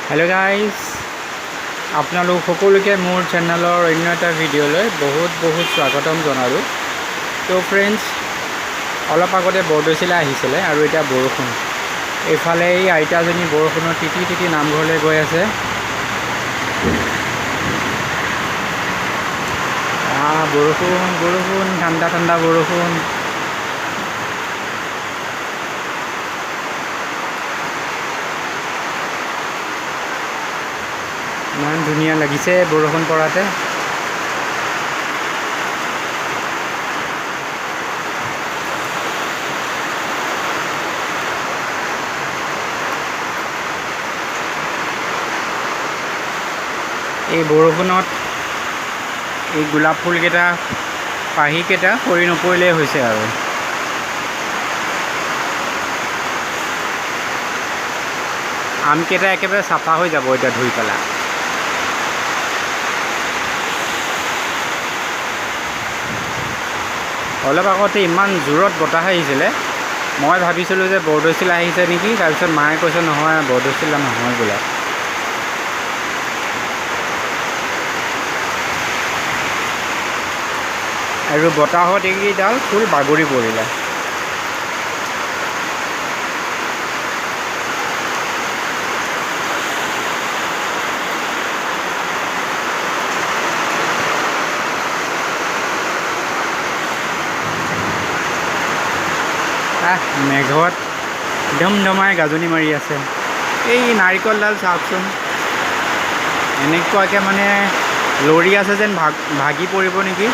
Hello' guys, আপোনালোক সকলোকে মোৰ চেনেলৰ অন্য এটা ভিডিঅ'লৈ বহুত বহুত স্বাগতম জনালোঁ। তো ফ্ৰেণ্ডছ, অলপ আগতে বৰদৈচিলা আহিছিলে আৰু এতিয়া বৰষুণ। এইফালে এই আইতাজনী বৰষুণত তিতি তিতি নামঘৰলৈ গৈ আছে। বৰষুণ বৰষুণ, ঠাণ্ডা ঠাণ্ডা বৰষুণ। ইমান ধুনীয়া লাগিছে বৰষুণ পৰাতে। এই বৰষুণত এই গোলাপ ফুলকেইটা, পাহিকেইটা সৰি নপৰিলেই হৈছে আৰু। আমকেইটা একেবাৰে চাফা হৈ যাব এতিয়া ধুই পেলাই। অলপ আগতে ইমান জোৰত বতাহ আহিছিলে, মই ভাবিছিলোঁ যে বৰদৈচিলা আহিছে নেকি। তাৰপিছত মায়ে কৈছে, নহয়, বৰদৈচিলা নহয় বোলে। আৰু বতাহত এইকেইডাল ফুল বাগৰি পৰিলে। আহ, মেঘত ধমধমাই গাজনি মাৰি আছে। এই নাৰিকলডাল চাওকচোন, এনেকুৱাকৈ মানে লৰি আছে যেন ভাগি পৰিব নেকি।